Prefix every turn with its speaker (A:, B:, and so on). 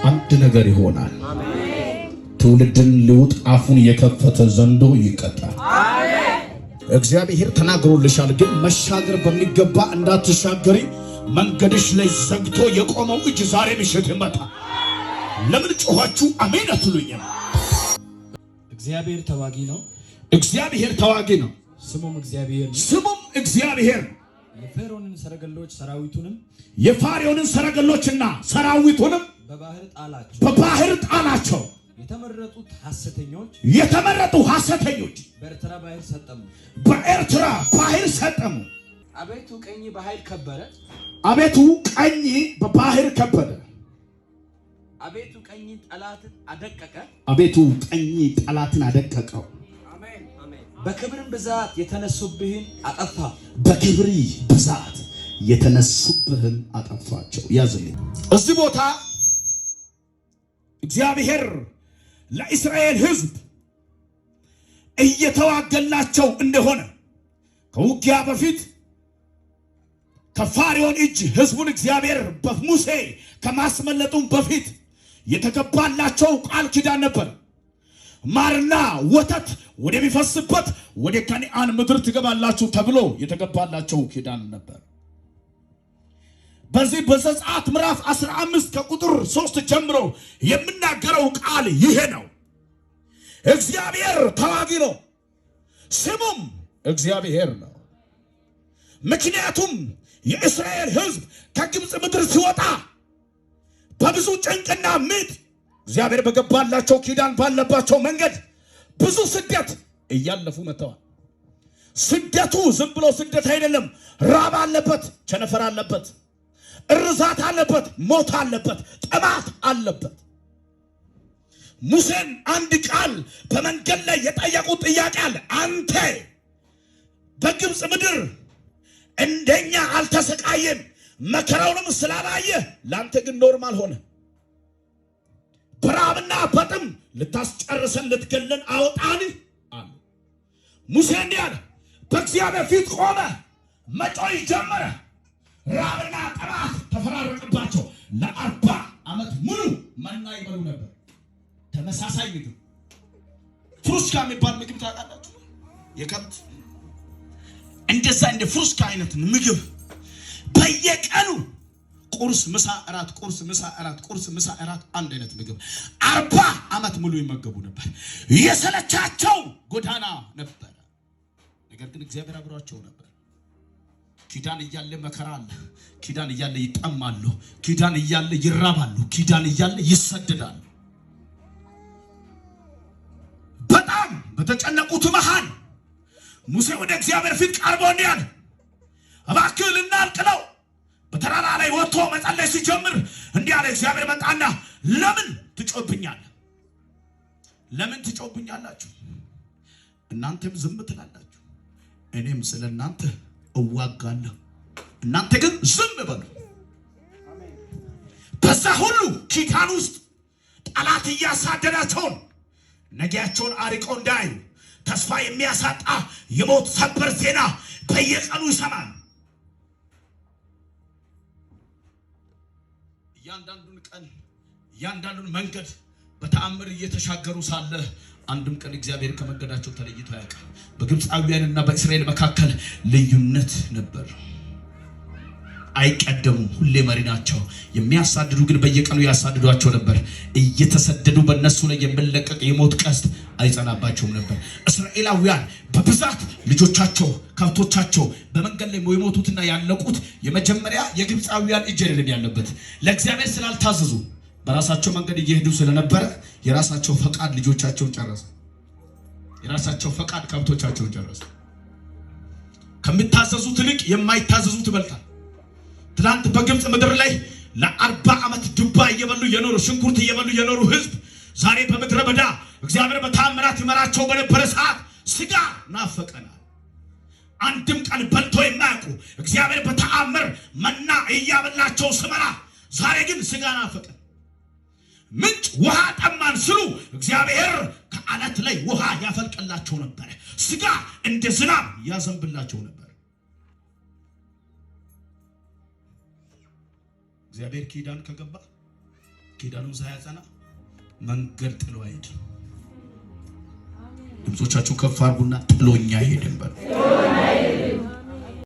A: አንድ ነገር ይሆናል። ትውልድን ሊውጥ አፉን የከፈተ ዘንዶ ይቀጣል። እግዚአብሔር ተናግሮልሻል፣ ግን መሻገር በሚገባ እንዳትሻገሪ መንገድሽ ላይ ዘግቶ የቆመው እጅ ዛሬ ምሽት ይመጣ። ለምን ጮኻችሁ አሜን አትሉኝም?
B: እግዚአብሔር ተዋጊ ነው፣
A: እግዚአብሔር ተዋጊ ነው፣
B: ስሙም እግዚአብሔር ነው።
A: ስሙም እግዚአብሔር ነው።
B: የፈርዖንን ሰረገሎች ሰራዊቱንም
A: የፋርዖንን ሰረገሎችና ሰራዊቱንም
B: በባህር ጣላቸው።
A: በባህር ጣላቸው።
B: የተመረጡት ሐሰተኞች
A: የተመረጡ ሐሰተኞች
B: በኤርትራ ባህር ሰጠሙ።
A: በኤርትራ ባህር ሰጠሙ።
C: አቤቱ ቀኝ በኃይል ከበረ።
A: አቤቱ ቀኝ በባህር ከበደ።
C: አቤቱ ቀኝ ጠላትን አደቀቀ።
A: አቤቱ ቀኝ ጠላትን አደቀቀው።
C: በክብርም ብዛት የተነሱብህን አጠፋ።
A: በክብር ብዛት የተነሱብህን አጠፋቸው። ያዝልኝ። እዚህ ቦታ እግዚአብሔር ለእስራኤል ሕዝብ እየተዋገላቸው እንደሆነ ከውጊያ በፊት ከፋርዖን እጅ ሕዝቡን እግዚአብሔር በሙሴ ከማስመለጡም በፊት የተገባላቸው ቃል ኪዳን ነበር። ማርና ወተት ወደሚፈስበት ወደ ከነዓን ምድር ትገባላችሁ ተብሎ የተገባላቸው ኪዳን ነበር። በዚህ በዘጸአት ምዕራፍ 15 ከቁጥር 3 ጀምሮ የምናገረው ቃል ይሄ ነው። እግዚአብሔር ተዋጊ ነው፣ ስሙም እግዚአብሔር ነው። ምክንያቱም የእስራኤል ሕዝብ ከግብፅ ምድር ሲወጣ በብዙ ጭንቅና ምጥ እግዚአብሔር በገባላቸው ኪዳን ባለባቸው መንገድ ብዙ ስደት እያለፉ መጥተዋል። ስደቱ ዝም ብሎ ስደት አይደለም። ራብ አለበት፣ ቸነፈር አለበት፣ እርዛት አለበት፣ ሞት አለበት፣ ጥማት አለበት። ሙሴን አንድ ቃል በመንገድ ላይ የጠየቁት ጥያቄ አለ። አንተ በግብፅ ምድር እንደኛ አልተሰቃየም፣ መከራውንም ስላላየ ለአንተ ግን normal ሆነ። በራብና በጥም ልታስጨርሰን ልትገለን አወጣን አሉ። ሙሴ እንዲህ አለ፣ በእግዚአብሔር ፊት ቆመ፣ መጮህ ጀመረ። ራብና ጥማት ተፈራረቀባቸው። ለ40 ዓመት ሙሉ መና ይበሉ ነበር። ተመሳሳይ ምግብ ፍሩስካ የሚባል ምግብ ታውቃላችሁ? የከብት እንደዛ እንደ ፍሩስካ አይነት ምግብ በየቀኑ ቁርስ፣ ምሳ፣ እራት፣ ቁርስ፣ ምሳ፣ እራት፣ ቁርስ፣ ምሳ፣ እራት፣ አንድ አይነት ምግብ 40 ዓመት ሙሉ ይመገቡ ነበር። የሰለቻቸው ጎዳና ነበረ። ነገር ግን እግዚአብሔር አብሯቸው ነበር። ኪዳን እያለ መከራ አለ። ኪዳን እያለ ይጠማሉ። ኪዳን እያለ ይራባሉ። ኪዳን እያለ ይሰደዳሉ። በጣም በተጨነቁት መሃል ሙሴ ወደ እግዚአብሔር ፊት ቀርቦ እንዲህ አለ፣ እባክህ ልናልቅ ነው። በተራራ ላይ ወጥቶ መጸለይ ሲጀምር እንዲህ አለ። እግዚአብሔር መጣና ለምን ትጮህብኛለህ? ለምን ትጮህብኛላችሁ? እናንተም ዝም ትላላችሁ፣ እኔም ስለ እናንተ እዋጋለሁ። እናንተ ግን ዝም በሉ። በዛ ሁሉ ኪዳን ውስጥ ጠላት እያሳደዳቸውን ነጊያቸውን አርቀው እንዳያዩ ተስፋ የሚያሳጣ የሞት ሰበር ዜና በየቀኑ ይሰማል። እያንዳንዱን ቀን እያንዳንዱን መንገድ በተአምር እየተሻገሩ ሳለ አንድም ቀን እግዚአብሔር ከመንገዳቸው ተለይቶ አያውቅም። በግብፃውያንና በእስራኤል መካከል ልዩነት ነበር። አይቀደሙም፣ ሁሌ መሪ ናቸው። የሚያሳድዱ ግን በየቀኑ ያሳድዷቸው ነበር። እየተሰደዱ በእነሱ ላይ የሚለቀቅ የሞት ቀስት አይጸናባቸውም ነበር። እስራኤላውያን በብዛት ልጆቻቸው፣ ከብቶቻቸው በመንገድ ላይ የሞቱትና ያለቁት የመጀመሪያ የግብፃውያን እጅ አይደለም ያለበት፣ ለእግዚአብሔር ስላልታዘዙ በራሳቸው መንገድ እየሄዱ ስለነበረ የራሳቸው ፈቃድ ልጆቻቸውን ጨረሰ። የራሳቸው ፈቃድ ከብቶቻቸውን ጨረሰ። ከሚታዘዙት ይልቅ የማይታዘዙት ይበልጣል። ትናንት በግብፅ ምድር ላይ ለ40 ዓመት ዱባ እየበሉ የኖሩ ሽንኩርት እየበሉ የኖሩ ሕዝብ ዛሬ በምድረ በዳ እግዚአብሔር በታምራት ይመራቸው በነበረ ሰዓት ስጋ ናፈቀናል። አንድም ቀን በልቶ የማያውቁ እግዚአብሔር በተአምር መና እያበላቸው ስመራ፣ ዛሬ ግን ስጋ ናፈቀን። ምንጭ ውሃ ጠማን ስሉ እግዚአብሔር ከዓለት ላይ ውሃ ያፈልቅላቸው ነበር። ስጋ እንደ ዝናብ ያዘንብላቸው ነበር። እግዚአብሔር ኪዳን ከገባ ኪዳኑን ሳያጸና መንገድ ጥሎ አይሄድም። ድምፆቻችሁ ከፍ አድርጉና ጥሎኛ አይሄድም።